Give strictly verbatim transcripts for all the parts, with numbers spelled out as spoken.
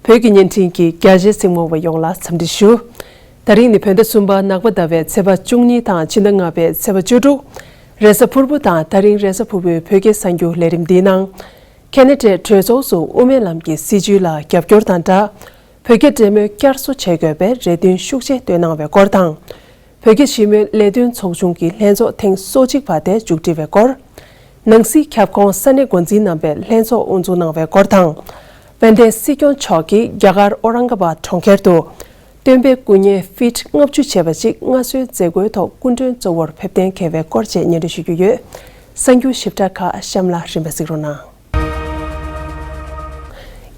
བོད་ཀྱི་བརྙན་འཕྲིན་གྱི་རྒྱ་ཆེའི་གཟིགས་མོ་བ་ཡོངས་ལ་འཚམས་འདྲི་ཞུ། ད་རིང་ནི་བོད་ཟླ་གསུམ་པ་ནག་པ་ཟླ་བའི་ཚེས་པ་བཅུ་གཉིས་དང་ཕྱི་ཟླ་ལྔ་པའི་ཚེས་པ་བཅུ་དྲུག་རེས་གཟའ་ཕུར་བུ་དང་ད་རིང་རེས་གཟའ་ཕུར་བུའི་བོད་སྐད་གསར་འགྱུར་ལས་རིམ་འདིའི་ནང་། ཁེ་ན་ཌའི་གྲོས་ཚོགས་སུ་དབུ་མའི་ལམ་གྱི་སྲིད་བྱུས་ལ་རྒྱབ་སྐྱོར་དང་སྦྲགས། བོད་རྒྱ་འབྲེལ་མོལ་བསྐྱར་གསོ་བྱེད་དགོས་པའི་རེ་འདུན་ཤུགས་ཆེ་བཏོན་གནང་བའི་སྐོར་དང་། བོད་རྒྱ་ཞི་མོལ་ལས་དོན་ཚོགས་ཆུང་གི་ལྷན་ཚོགས་ཐེངས་སོ་གཅིག་པ་དེ་མཇུག་སྒྲིལ་བའི་སྐོར། ནང་སྲིད་ཁྱབ་ཁོངས་ས་གནས་འགོ་འཛིན་རྣམ་པས་ལྷན་ཚོགས་དབུ་འཛུགས་གནང་བའི་སྐོར་དང་། དཔལ་ལྡན་སྲིད་སྐྱོང་མཆོག་གིས་རྒྱ་གར་ཨོ་རང་ག་བཱད་གྲོང་ཁྱེར་དུ། སྟོན་པའི་སྐུ་བརྙན་ཕིཊ་ལྔ་བཅུ་བྱས་པ་ཅིག་མངའ་གསོལ་མཛད་སྒོའི་ཐོག་སྐུ་མགྲོན་གཙོ་བོར་ཕེབས་གཏན་འཁེལ་བའི་སྐོར་བཅས་སྙན་སྒྲོན་ཞུ་རྒྱུ་ཡོད། གསར་འགྱུར་ཞིབ་ཕྲ་ཁག་གཤམ་ལ་རིམ་པས་གཟིགས་རོགས་གནང་།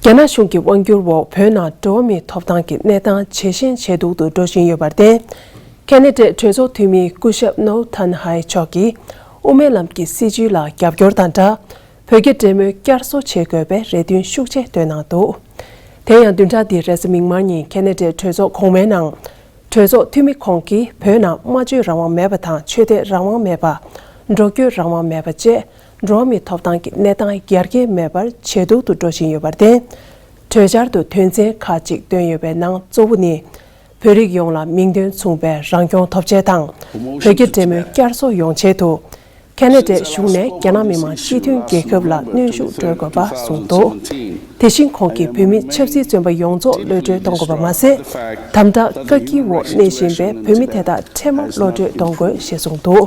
རྒྱ་ནག་གཞུང་གི་དབང་སྒྱུར་འོག་བོད་ནང་འགྲོ་བ་མིའི་ཐོབ་ཐང་གི་གནས་སྟངས་ཇེ་ཞན་ཇེ་སྡུག་ཏུ་འགྲོ་བཞིན་ཡོད་པར་བརྟེན། ཁེ་ན་ཌའི་གྲོས་ཚོགས་འཐུས་མི་སྐུ་ཞབས་ནོའུ་ཐན་ཧའེ་མཆོག་གིས་དབུ་མའི་ལམ་གྱི་སྲིད་བྱུས་ལ་རྒྱབ་སྐྱོར་དང་སྦྲགས། བོད་རྒྱ་འབྲེལ་མོལ་བསྐྱར་གསོ་བྱེད་དགོས་པའི་རེ་འདུན་ཤུགས་ཆེ་བཏོན་གནང་འདུག་དེ་ཡང་བདུན་ཕྲག་འདིའི་རེས་གཟའ་མིག་དམར་ཉིན་ཁེ་ན་ཌའི་གྲོས་ཚོགས་གོང་མའི་ནང་། གྲོས་ཚོགས་འཐུས་མི་ཁོང་གིས་བོད་ནང་སྨྲ་བརྗོད་རང་དབང་མེད་པ་དང་ཆོས་དད་རང་དབང་མེད་པ། འགྲོ་སྐྱོད་རང་དབང་མེད་པ་བཅས་འགྲོ་བ་མིའི་ཐོབ་ཐང་གི་གནས་སྟངས་ཡར་རྒྱས་མེད་པར་ཇེ་སྡུག་ཏུ་འགྲོ་བཞིན་ཡོད་པར་བརྟེན། གྲོས་འཆར་དུ་དོན་ཚན་ཁག་ཅིག་བཏོན་ཡོད་པའི་ནང་གཙོ་བོ་ནི། བོད་རིགས་ཡོངས་ལ་མིང་དོན་མཚུངས་པའི་རང་སྐྱོང་ཐོབ་ཆེད་དང་། བོད་རྒྱ་འབྲེལ་མོལ་བསྐྱར་གསོ་ཡོང་ཆེད་དུ། ཁེ་ན་ཌའི་གཞུང་ནས་རྒྱ་ནག་མི་དམངས་སྤྱི་མཐུན་རྒྱལ་ཁབ་ལ་གནོན་ཤུགས་སྤྲོད་དགོས་པ་གསུངས་འདུག་དེ་བཞིན་ཁོང་གིས་བོད་མིའི་ཆབ་སྲིད་བཙོན་པ་ཡོངས་རྫོགས་གློད་གྲོལ་གཏོང་དགོས་པ་མ་ཟད། དམ་དྲག་བཀག་སྐྱིལ་འོག་གནས་བཞིན་པའི་བོད་མི་དེ་དག་འཕྲལ་མར་གློད་གྲོལ་གཏོང་དགོས་ཞེས་གསུངས་འདུག་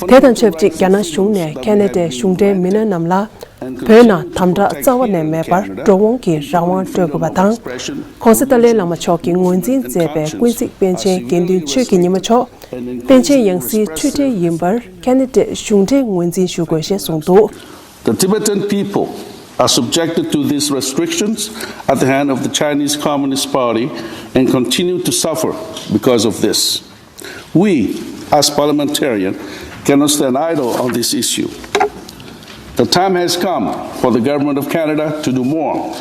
དེ་དང་ཆབས་ཅིག་རྒྱ་ནག་གཞུང་ནས་ཁེ་ན་ཌའི་གཞུང་འབྲེལ་མི་སྣ་རྣམས་ལ། བོད་ནང་དམ་དྲག་རྩ་བ་ནས་མེད་པར་འགྲོ་འོང་གི་རང་དབང་སྤྲོད་དགོས་པ་དང་། ྋགོང་ས་ཏཱ་ལའི་བླ་མ་མཆོག་གིས་ངོས་འཛིན་མཛད་པའི་ཀུན་གཟིགས་པཎ་ཆེན་དགེ་འདུན་ཆོས་ཀྱི་ཉི་མ་མཆོག་པཎ་ཆེན་ཡང་སྲིད་འཁྲུལ་བྲལ་ཡིན་པར་ཁེ་ན་ཌའི་གཞུང་འབྲེལ་ངོས་འཛིན་ཞུ་དགོས་ཞེས་གསུངས་འདུག The Tibetan people are subjected to these restrictions at the hand of the Chinese Communist Party and continue to suffer because of this. We, as parliamentarians, cannot stand idle on this issue. The time has come for the Government of Canada to do more.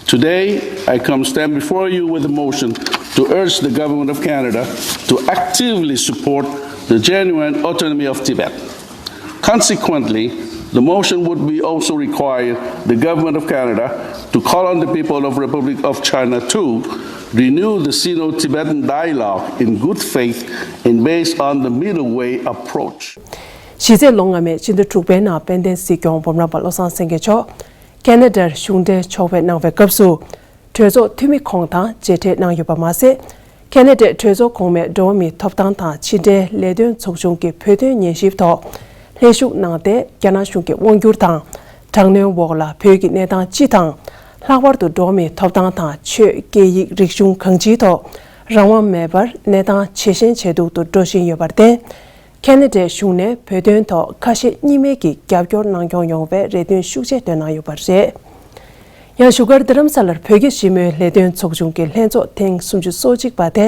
Today, I come stand before you with a motion to urge the Government of Canada to actively support the genuine autonomy of Tibet. Consequently, the motion would be also require the Government of Canada to call on the people of Republic of China to renew the Sino-Tibetan dialogue in good faith and based on the middle way approach. གཞི་རྩའི་ལོ་སྔ་མའི་ཕྱི་ཟླ་དྲུག་པའི་ནང་དཔལ་ལྡན་སྲིད་སྐྱོང་འབུམ་རམས་པ་བློ་བཟང་སེང་གེ་མཆོག་ཁེ་ན་ཌར་གཞུང་འབྲེལ་ཕྱོགས་ཕེབས་གནང་བའི་སྐབས་སུ། གྲོས་ཚོགས་འཐུས་མི་ཁོང་དང་མཇལ་འཕྲད་གནང་ཡོད་པ་མ་ཟད། ཁེ་ན་ཌའི་གྲོས་ཚོགས་གོང་མའི་འགྲོ་བ་མིའི་ཐོབ་ཐང་དང་ཕྱི་འབྲེལ་ལས་དོན་ཚོགས་ཆུང་གི་བོད་དོན་ཉན་ཞིབ་ཐོག་ལྷན་ཞུགས་གནང་སྟེ། རྒྱ་ནག་གཞུང་གི་དབང་བསྒྱུར་དང་། དྲག་གནོན་འོག་ལ་བོད་ཀྱི་གནས་སྟངས་སྤྱི་དང་། ལྷག་པར་དུ་འགྲོ་བ་མིའི་ཐོབ་ཐང་དང་ཆོས་སྐད་ཡིག་རིག་གཞུང་གང་ཅིའི་ཐོག་རང་དབང་མེད་པར་གནས་སྟངས་ཇེ་ཞན་ཇེ་སྡུག་ཏུ་འགྲོ་བཞིན་ཡོད་པར་བརྟེན། ཁེ་ན་ཌའི་གཞུང་ནས་བོད་དོན་ཐོག་ཁ་ཞེ་གཉིས་མེད་ཀྱི་རྒྱབ་སྐྱོར་གནང་སྐྱོང་ཡོང་བའི་རེ་འདུན་ཤུགས་ཆེ་བཏོན་གནང་ཡོད་པ་རེད། ཡང་བཞུགས་སྒར་རྡ་རམ་ས་ལར་བོད་རྒྱ་ཞི་མོལ་ལས་དོན་ཚོགས་ཆུང་གི་ལྷན་ཚོགས་ཐེངས་སུམ་ཅུ་སོ་གཅིག་པ་དེ།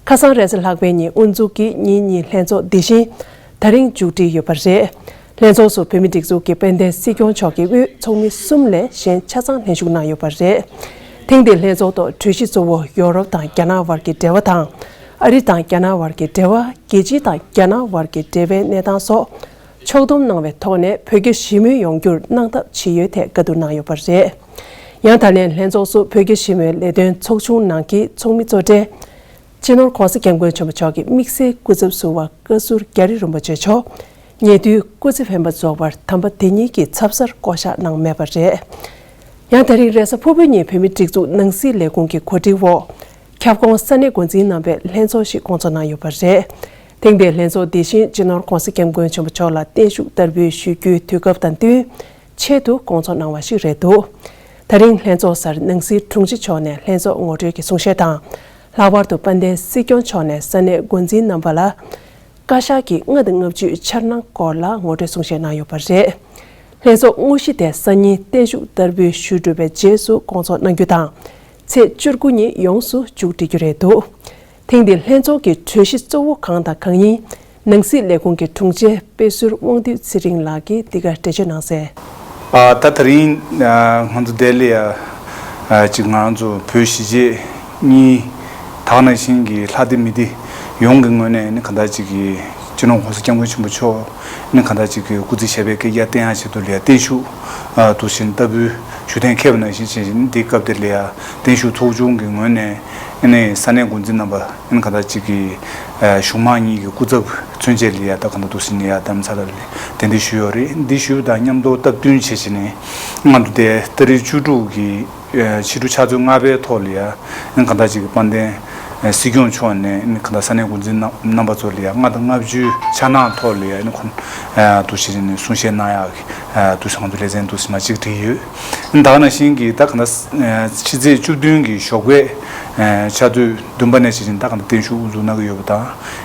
ཁ་སང་རེས་གཟའ་ལྷག་པའི་ཉིན་དབུ་འཛུགས་ཀྱིས་ཉིན་གཉིས་ལྷན་ཚོགས་འདི་བཞིན་ད་རིང་མཇུག་སྒྲིལ་ཡོད་པ་རེད། ལྷན་ཚོགས་སུ་བོད་མིའི་སྒྲིག་འཛུགས་ཀྱི་དཔལ་ལྡན་སྲིད་སྐྱོང་མཆོག་གི་དབུས་ཚོགས་མི་གསུམ་ལས་གཞན་ཆ་ཚང་ལྷན་ཞུགས་གནང་ཡོད་པ་རེད། ཐེངས་འདིའི་ལྷན་ཚོགས་ཐོག་གྲོས་གཞི་གཙོ་བོ་ཡོ་རོབ་དང་རྒྱ་ནག་དབར་གྱི་འབྲེལ་བ་དང་། ཨ་རི་དང་རྒྱ་ནག་དབར་གྱི་འབྲེལ་བ། རྒྱལ་སྤྱི་དང་རྒྱ་ནག་དབར་གྱི་འབྲེལ་བའི་གནས་སྟངས་སོགས། ཕྱོགས་བསྡོམས་གནང་བའི་ཐོག་ནས་བོད་རྒྱ་ཞི་མོལ་ཡོང་རྒྱུར་གནང་ཐབས་ཇི་ཡོད་ཐད་བཀའ་བསྡུར་གནང་ཡོད་པ་རེད། ཡང་ད་ལན་ལྷན་ཚོགས་སུ་བོད་རྒྱ་ཞི་མོལ་ལས་དོན་ཚོགས་ཆུང་ནང་གི་ཚོགས་མི་གཙོ་གྲས། སྤྱི་ནོར་༧གོང་ས་༧སྐྱབས་མགོན་ཆེན་པོ་མཆོག་གི་དམིགས་བསལ་སྐུ་ཚབ་ཟུར་པ་བཀའ་ཟུར་རྒྱ་རི་རིན་པོ་ཆེ་མཆོག་ཉེ་དུས་སྐུ་ཚེ་འཕེན་པ་རྫོགས་པར་དམ་པ་དེ་ཉིད་ཀྱི་ཚབ་གསར་བསྐོ་གཞག་གནང་མེད་པ་རེད། ཡང་ད་རིང་རེས་གཟའ་ཕུར་བུ་ཉིན་བོད་མིའི་སྒྲིག་འཛུགས་ནང་སྲིད་ལས་ཁུངས་ཀྱི་གོ་སྒྲིག་འོག་ཁྱབ་ཁོངས་ས་གནས་འགོ་འཛིན་རྣམ་པས་ལྷན་ཚོགས་ཤིག་སྐོང་ཚོགས་གནང་ཡོད་པ་རེད། ཐེངས་འདིའི་ལྷན་ཚོགས་འདི་བཞིན་སྤྱི་ནོར་༧གོང་ས་༧སྐྱབས་མགོན་ཆེན་པོ་མཆོག་ལ་བརྟན་བཞུགས་བསྟར་འབུལ་ཞུ་རྒྱུའི་དུས་སྐབས་དང་བསྟུན་ཆེད་དུ་སྐོང་ཚོགས་གནང་བ་ཞིག་རེད་འདུག་ད་རིང་ལྷན་ཚོགས་སར་ནང་སྲིད་དྲུང་ཆེ་མཆོག་ནས་ལྷན་ཚོགས་ངོ་སྤྲོད་ཀྱི་གསུང་བཤད་དང་། ལྷག་པར་དུ་དཔལ་ལྡན་སྲིད་སྐྱོང་མཆོག་ནས་ས་གནས་འགོ་འཛིན་རྣམ་པ་ལ། བཀའ་ཤག་གི་ལྔ་དང་ལྔ་བཅུའི་འཆར་སྣང་སྐོར་ལ་ངོ་སྤྲོད་གསུང་བཤད་གནང་ཡོད་པ་རེད། ལྷན་ཚོགས་དངོས་གཞི་དེ་སང་ཉིན་བརྟན་བཞུགས་བསྟར་འབུལ་ཞུ་གྲུབ་པའི་རྗེས་སུ་སྐོང་ཚོགས་གནང་རྒྱུ་དང་། ཚེས་བཅུ་དགུ་ཉིན་ཡོངས་སུ་མཇུག་སྒྲིལ་རྒྱུ་རེད་འདུག་ཐེངས་འདིའི་ལྷན་ཚོགས་ཀྱི་གྲོས་གཞི་གཙོ་བོ་གང་དང་གང་ཡིན། ནང་སྲིད་ལས་ཁུངས་ཀྱི་དྲུང་ཆེ་དཔེ་ཟུར་དབང་འདུས་ཚེ་རིང་ལགས་ཀྱིས་འདི་གར་འགྲེལ་བརྗོད་གནང་གསལ། ཨ། ད་དེ་རིང་ཨ་ང་ཚོ་ལྡི་ལི་ཡ་ཨ་ཅིག་ང་ཚོ་བོད་གཞིས་བྱེས་གཉིས་ད་ག་ནང་བཞིན་གྱི་ལྷ་སྡེ་མི་སྡེ་ཡོངས་ཀྱི་ངོས་ནས་ནི་གང་ལྟར་ཅིག་གི་སྤྱི་ནོར་༧གོང་ས་༧སྐྱབས་མགོན་ཆེན་པོ་མཆོག་ནི་གང་ལྟར་ཅིག་གི་སྐུ་ཚེ་ཞབས་པད་བསྐལ་བརྒྱར་བརྟན་ཡག་ཆེད་དུ་ལ་བརྟན་བཞུགས་ཨ་དུ་བཞིན་བསྟར་འབུལ་ ཞུ་གཏན་འཁེལ་བ་ནང་བཞིན་བྱས་བཞིན་འདི་སྐབས་དེ་ལ་ཡ་བརྟན་བཞུགས་ཚོགས་ཆུང་གི་ངོས་ནས་ཨ་ནི་ས་གནས་འགོ་འཛིན་རྣམ་པ་ཨ་ནི་གང་ལྟར་ཅིག་གི་གཞུང་མང་གཉིས་ཀྱི་སྐུ་ཚབ་མཚོན་བྱེད་ལ་ཡ་ད་གང་ལྟར་འདུག་སེ་ནས་ཡ་རྡ་རམ་ས་ལ་ལ་གདན་འདྲེན་ཞུས་ཡོད་རེད། འདི་ཞུས་པ་དང་མཉམ་དུ་སྟབས་བསྟུན་བྱས་བྱས་ནས་སྔ་དྲོ་དེ་ཏ་རིག་བཅུ་དྲུག་གི་ཕྱི་དྲོ་ཕྱག་ཚོད་ལྔ་པའི་ཐོག་ལ་ཡ་ཨ་ནི་གང་ལྟར་ཅིག་གི་དཔལ་ལྡན་སྲིད་སྐྱོང་མཆོག་ནས་ཨ་ནི་གང་ལྟར་ས་གནས་འགོ་འཛིན་རྣམ་རྣམ་པ་ཚོ་ལ་ཡ་ལྔ་དང་ལྔ་བཅུའི་ཕྱག་ནང་ཐོག་ལ་ཡ་ཨ་ནི་ཁོང་འདུག་སེ་ནས་གསུང་བཤད་གནང་ཡག་གི་འདུག་སེ་ང་ཚོ་ལེ་ཚན་འདུག་སེ་མ་གཅིག་བསྒྲིགས་ཡོད། ད་ག་ནང་བཞིན་གྱི་ད་ག་ནང་ཕྱི་ཚེས་བཅུ་བདུན་གྱི་ཞོགས་པའི་ཕྱག་ཚོད་བདུན་པ་ནས་བྱས་བཞིན་ད་ག་ནང་བརྟན་བཞུགས་དབུ་འཛུགས་གནང་གི་ཡོད་པ་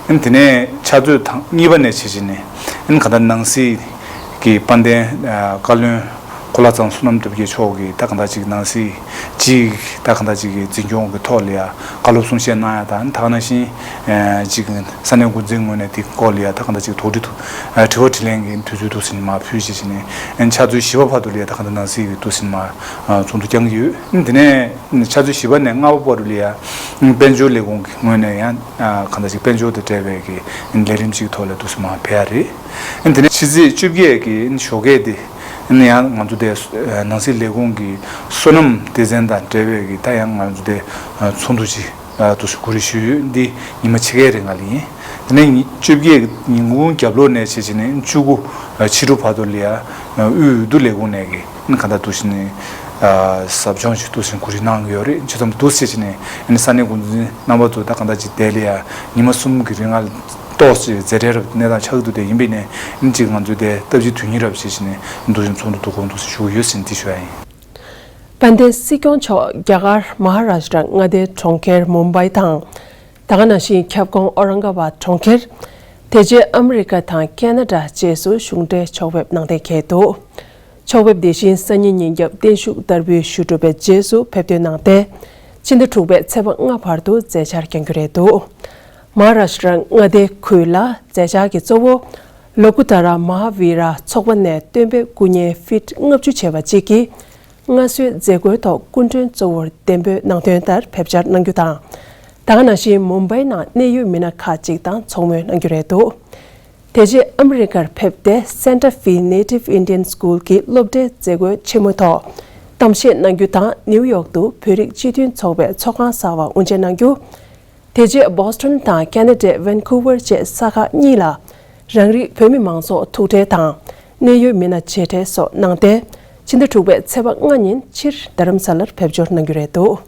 དང་། དེ་ནས་ཕྱག་ཚོད་དང་གཉིས་པ་ནས་བྱས་བཞིན་ནས་ག་ནང་ནང་སྲིད་ཀྱི་དཔལ་ལྡན་བཀའ་བློན་གོ་ལ་ཚང་བསོད་ནམས་རྡོ་རྗེ་མཆོག་གིས་ད་ག་ནང་ཅིག་ནང་སྲིད་ཅིག་ད་ག་ནང་ཅིག་གི་འཛིན་སྐྱོང་གི་ཐོག་ལ་ཡ་བཀའ་སློབ་གསུང་བཤད་གནང་ཡ་དང་ད་ག་ནང་བཞིན་ཅིག་ས་གནས་འགོ་འཛིན་ངོས་ནས་དེ་སྐོར་ལ་ཡ་ད་ག་ནང་ཅིག་དོགས་འདྲི་དྲི་བ་དྲིས་ལན་གྱི་དུས་ཚོད་འདུག་སེ་མར་ཕུལ་བྱས་བྱས་ནས་ཕྱག་ཚོད་བཞི་པ་བར་དུ་ལ་ཡ་ད་ག་ནང་ནང་སྲིད་ཀྱི་འདུག་སེ་མར་ཚོགས་འདུ་བསྐྱངས་ཀྱི་ཡོད། དེ་ནས་ཕྱག་ཚོད་བཞི་པ་ནས་ལྔ་པ་བར་དུ་ལ་ཡ་དཔལ་འབྱོར་ལས་ཁུངས་ཀྱི་ངོས་ནས་ཡང་གང་ལྟར་ཅིག་དཔལ་འབྱོར་དང་འབྲེལ་བའི་གི་ལས་རིམ་ཅིག་ཐོག་ལ་འདུག་སེ་མར་ཕེབས་ཡ་རེད། དེ་ནས་ཕྱི་ཚེས་བཅོ་བརྒྱད་ཀྱི་ཞོགས་ཀས་དེ་ཡང་ང་ཚོ་དེ་ནང་སྲིད་ལས་ཁུངས་ཀྱི་སོ་ནམ་སྡེ་ཚན་དང་འབྲེལ་བའི་གི་ད་ཡང་ང་ཚོ་དེ་ཚོགས་འདུ་ཅིག་འདུག་སེ་གོ་སྒྲིག་ཞུས་ཡོད། འདི་ཉི་མ་ཕྱེད་ཀའི་རིང་ལ་ཡིན། དེ་ནས་ཉི་བཅོ་བརྒྱད་ཉིན་གུང་རྒྱབ་ལོགས་ནས་བྱས་བྱས་ནས་བཅུ་དགུ་ཕྱི་དྲོ་བར་དུ་ལ་ཡ་དབུས་འོས་བསྡུ་ལས་ཁུངས་ནས་གི་གང་ལྟར་འདུག་སེ་ནས་ཟབ་སྦྱོང་ཞིག་འདུག་སེ་གོ་སྒྲིག་གནང་གི་ཡོད་རེད། ཆ་ཚང་འདུག་སེ་བྱས་ནས་ས་གནས་འགོ་འཛིན་རྣམ་པ་ཚོ་ད་གང་ལྟར་ཅིག་དེ་ལ་ཡ་ཉི་མ་གསུམ་གྱི་རིང་ལ་ཏོག་ཙམ་མཛད་བྲེལ་རབ་གནས་སྟངས་ཆགས་ཀྱི་འདུག་དེ་ཡིན་པས་ནས་ཨིན་ཅིག་ང་ཚོས་དེ་སྟབས་ཀྱིས་དོན་གཉེར་རབ་བྱས་བྱས་ནས་འདུག་སེ་ཚོགས་འདུ་འདུག་གོང་འདུག་སེ་ཞུ་གི་ཡོད་ཟེར་འདི་ཞུ་ཡ་ཡིན། དཔལ་ལྡན་སྲིད་སྐྱོང་མཆོག་རྒྱ་གར་མ་ཧཱ་རཱཤ་ཊ་མངའ་སྡེའི་གྲོང་ཁྱེར་མུམ་བྷའི་དང་། ད་ག་ནང་བཞིན་ཁྱབ་ཁོངས་ཨོ་རང་ག་བཱད་གྲོང་ཁྱེར། དེ་རྗེས་ཨ་མི་རི་ཀ་དང་ཁེ་ན་ཌ་བཅས་སུ་གཞུང་འབྲེལ་ཕྱོགས་ཕེབས་གནང་གཏན་འཁེལ་འདུག་ཕྱོགས་ཕེབས་དེ་བཞིན་སང་ཉིན་ཉིན་རྒྱབ་བརྟན་བཞུགས་བསྟར་འབུལ་ཞུ་གྲུབ་པའི་རྗེས་སུ་ཕེབས་ཐོན་གནང་སྟེ། ཕྱི་ཟླ་དྲུག་པའི་ཚེས་པ་ལྔ་བར་དུ་མཛད་འཆར་བསྐྱང་རྒྱུ་རེད་འདུག་མ་ཧཱ་རཱཤ་ཊ་མངའ་སྡེའི་ཁུལ་ལ་མཛད་འཆར་གྱི་གཙོ་བོ། ལོ་ཀུ་ཏ་ར་མ་ཧཱ་བི་ར་ཚོགས་པ་ནས་སྟོན་པའི་སྐུ་བརྙན་ཕིཊ་ལྔ་བཅུ་བྱས་པ་གཅིག་གིས། སྔར་སྲོལ་མཛད་སྒོའི་ཐོག་སྐུ་མགྲོན་གཙོ་བོར་གདན་འབོད་གནང་དོན་ལྟར་ཕེབས་འཆར་གནང་རྒྱུ་དང་། ད་ག་ནང་བཞིན་མུམ་བྷའི་ནང་གནད་ཡོད་མི་སྣ་ཁག་ཅིག་དང་ཚོགས་མོལ་གནང་རྒྱུ་རེད་འདུག་དེ་རྗེས་ཨ་མི་རི་ཀར་ཕེབས་ཏེ་Santa Fe Native Indian School གྱི་སློབ་གྲྭའི་མཛད་སྒོའི་ཆེན་མོའི་ཐོག་གཏམ་བཤད་གནང་རྒྱུ་དང་ནིའུ་ཡོག་ཏུ་བོད་རིགས་སྤྱི་མཐུན་ཚོགས་པའི་ཚོགས་ཁང་གསར་པ་དབུ་འབྱེད་གནང་རྒྱུ། དེ་རྗེས་Boston དང་ཁེ་ན་ཌའི་Vancouver བཅས་ས་ཁག་གཉིས་ལ་རང་རིགས་བོད་མི་མང་ཚོགས་ཐུག་འཕྲད་དང་གནད་ཡོད་མི་སྣ་མཇལ་འཕྲད་སོགས་གནང་སྟེ། ཕྱི་ཟླ་དྲུག་པའི་ཚེས་པ་ལྔ་ཉིན་ཕྱིར་རྡ་རམ་ས་ལར་ཕེབས་འབྱོར་གནང་རྒྱུ་རེད་འདུག་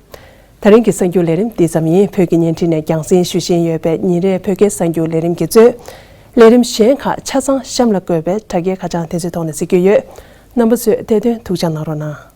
ད་རིང་གི་གསར་འགྱུར་ལས་རིམ་འདི་ཙམ་ཡིན། བོད་ཀྱི་བརྙན་འཕྲིན་ནས་རྒྱང་སྲིང་ཞུ་བཞིན་ཡོད་པའི་ཉིན་རེའི་བོད་སྐད་གསར་འགྱུར་ལས་རིམ་གྱི་གཙོས། ལས་རིམ་གཞན་ཁག་ཆ་ཚང་གཤམ་ལ་བཀོད་པའི་དྲ་རྒྱའི་ཁ་བྱང་དེ་ཚོའི་ཐོག་ནས་གཟིགས་རྒྱུ་ཡོད། རྣམ་པ་ཚོས་བལྟས་དོན་ཐུགས་ཅག་གནང་རོགས་གནང་།